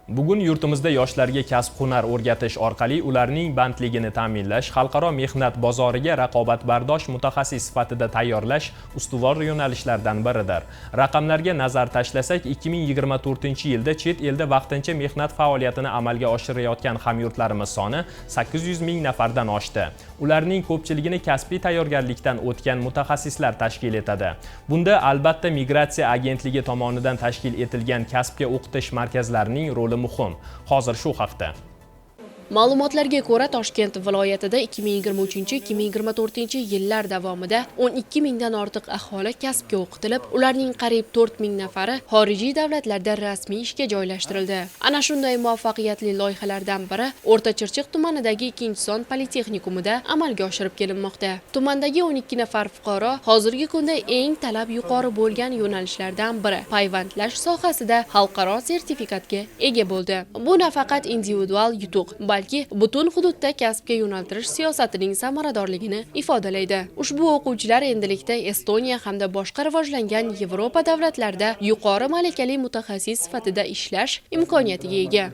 Bugun yurtimizda yoshlarga kasb-hunar o'rgatish orqali ularning bandligini ta'minlash, xalqaro mehnat bozoriga raqobatbardosh mutaxassis sifatida tayyorlash ustuvor yo'nalishlardan biridir. Raqamlarga nazar tashlasak, 2024-yilda chet elda vaqtincha mehnat faoliyatini amalga oshirayotgan hamyurtlarimiz soni 800 ming nafardan oshdi. Ularning ko'pchiligini kasbiy tayyorgarlikdan o'tgan mutaxassislar tashkil etadi. Bunda albatta Migratsiya agentligi tomonidan tashkil etilgan kasbga o'qitish markazlarining roli muhim. Hozir shu haqda. Ma'lumotlarga ko'ra, Toshkent viloyatida 2023-2024 yillar davomida 12 mingdan ortiq aholi kasbga o'qitilib, ularning qariyb 4 ming nafari xorijiy davlatlarda rasmiy ishga joylashtirildi. Ana shunday muvaffaqiyatli loyihalardan biri O'rta Chirchiq tumanidagi 2 son politexnikumida amalga oshirib kelinmoqda. Tumandagi 12 nafar fuqaro hozirgi kunda eng talab yuqori bo'lgan yo'nalishlardan biri payvandlash sohasida xalqaro sertifikatga ega bo'ldi. Bu nafaqat individual yutuq, balki butun hududda kasbga yo'naltirish siyosatining samaradorligini ifodalaydi. Ushbu o'quvchilar endilikda Estoniya hamda boshqa rivojlangan Yevropa davlatlarida yuqori malakali mutaxassis sifatida ishlash imkoniyatiga ega.